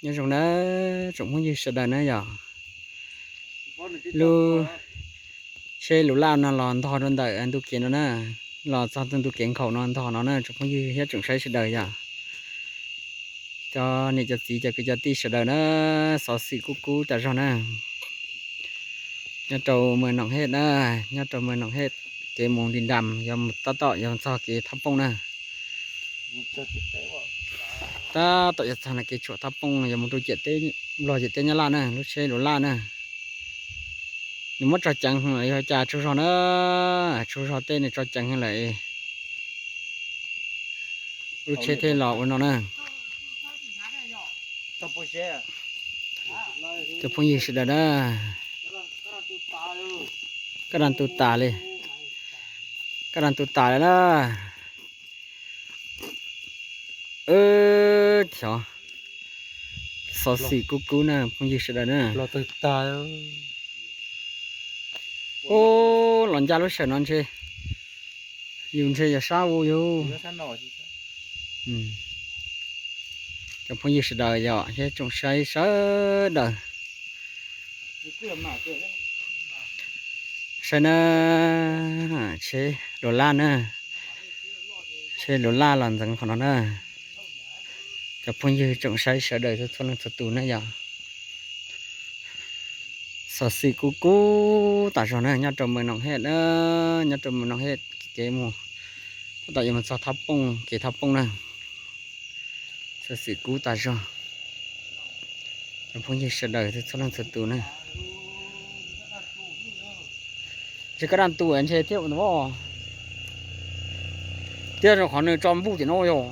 Nyob zoo na tsoom phooj ywg sawv daws na yom. Lub tsheb lus laj no los ntog rau ntawm ntu kev no na, los txog ntu kev nkhaus no ntog no na tsoom phooj ywg thiab tsoom saib sawv daws yom. Cov niam cov txiv cov kwv cov tij sawv daws na, xov xwm kub kub tas zog na. Nyob rau Mws Noom Hej na, nyob rau Mws Noom Hej, kev mus Di Nras yuav mus tab tom yuav txog kev Thab Pooj na. Tab tom yuav txog no kev tshuam Thab Pooj yuav mus rau ciam teb Nplog ciam teb Nyab Laj na, lub tsheb lus laj na. Nws muab tso ceev heev lawm yog cas tsaug zog na, tsaug zog tej nws tso ceev heev lawm. Lub tsheb thiaj los ua no na. Cov phooj ywg sawv daws na, koj dab tu tas li, koj dab tu tas li na. Xyov, xov xwm kub kub na phooj ywg sawv daws na. Ub, los ncaj lub sij hawm no ntshe yus ntshe yog sab u yus. Cov phooj ywg sawv daws yom, thiab tsoom saib sawv daws. Saib na, tsheb lus laj na, tsheb lus laj los ntxeev qhov no na. Cov phooj ywg tsoom saib sawv daws txhua leej txhua tus na yom. Xov xwm kub kub tas zog na nyob rau Mws Noom Hej na, nyob rau Mws Noom Hej kev mus tab tom yuav mus txog Thab Pooj, kev Thab Pooj na. Xov xwm kub tas zog, cov phooj ywg sawv daws txhua leej txhua tus na. Ntshe koj dab tu ntshe thiab ua ntawd, thiab zoo qhov nws tso npuj tim no yog.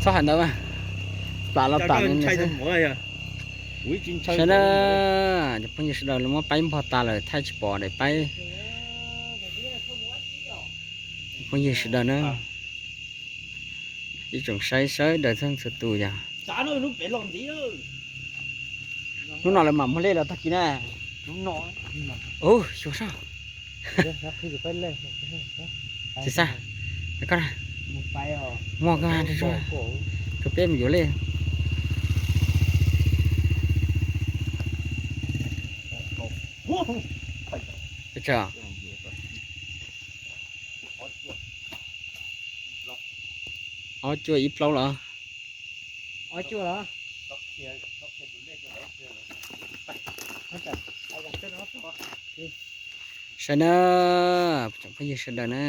Txhob hais ntawd mas, plam los plam. Saib na, cov phooj ywg sawv daws, lawv muab paib npog tas lawm thaij tsis pom daim paib. Phooj ywg sawv daws na, ib tsoom saib sawv daws txhua leej txhua tus yom. Hnub no lawv mam muag lej los tag kis na. Ub, xyuas soj. Tsis xav, koj muag koj, rau peb mus yuav lej. Ob cuaj ib plaub los? Saib na, tsoom phooj ywg sawv daws na.